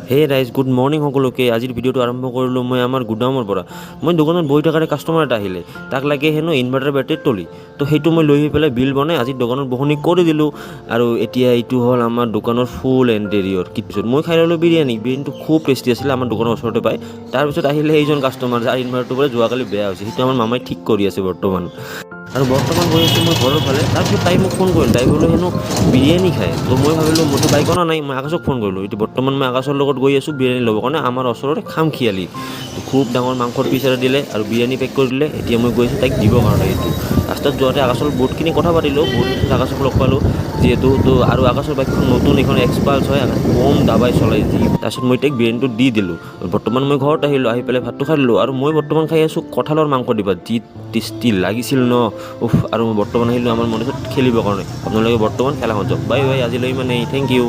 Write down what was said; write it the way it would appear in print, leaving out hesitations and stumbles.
হে ৰাইজ, good morning সকলোকে। আজিৰ ভিডিঅ'টো আৰম্ভ কৰিলোঁ মই আমাৰ গুদামৰ পৰা। মই দোকানত বহি থকাৰে কাষ্টমাৰ এটা আহিলে। তাক লাগে হেনো ইনভাৰ্টাৰ বেটেৰীৰ টলি। তো সেইটো মই লৈ আহি পেলাই বিল বনাই আজি দোকানত বহনি কৰি দিলোঁ। আৰু এতিয়া এইটো হ'ল আমাৰ দোকানৰ ফুল এণ্টেৰিয়ৰ। পিছত মই খাই ল'লোঁ বিৰিয়ানী। বিৰিয়ানীটো খুব টেষ্টি আছিলে, আমাৰ দোকানৰ ওচৰতে পায়। তাৰপিছত আহিলে সেইজন কাষ্টমাৰ, যাৰ ইনভাৰ্টাৰটো বোলে যোৱাকালি বেয়া হৈছে। সেইটো আমাৰ মামাই ঠিক কৰি আছে বৰ্তমান। আৰু বৰ্তমান গৈ আছোঁ মই ঘৰৰ ফালে। তাৰপিছত তাই মোক ফোন কৰিল, তাই বোলে হেনো বিৰিয়ানী খায়। তো মই ভাবিলোঁ, মোৰতো বাইক অনা নাই, মই আকাশক ফোন কৰিলোঁ। এতিয়া বৰ্তমান মই আকাশৰ লগত গৈ আছোঁ বিৰিয়ানী ল'বৰ কাৰণে আমাৰ ওচৰৰে খামখিয়ালি। খুব ডাঙৰ মাংসৰ পিচ এটা দিলে আৰু বিৰিয়ানী পেক কৰি দিলে। এতিয়া মই গৈ আছোঁ তাইক দিবৰ কাৰণে এইটো। ৰাস্তাত যোৱাতে আকাশৰ বহুতখিনি কথা পাতিলোঁ, বহুত আকাশক লগ পালোঁ যিহেতু। তো আৰু আকাশৰ বাইকখন নতুন, এইখন এক্সপালছ হয়। আকাশ কম দাবাই চলাই যি। তাৰপিছত মই তাইক বিৰিয়ানীটো দি দিলোঁ। বৰ্তমান মই ঘৰত আহিলোঁ, আহি পেলাই ভাতটো খাই দিলোঁ। আৰু মই বৰ্তমান খাই আছোঁ কঁঠালৰ মাংস দিবা। যি টেষ্টি লাগিছিল ন, উফ! আৰু মই বৰ্তমান আহিলোঁ আমাৰ মন্দিৰত খেলিবৰ কাৰণে। আপোনালোকে বৰ্তমান খেলাখন চাওক। বাই বাই, আজিলৈ মানে, thank U.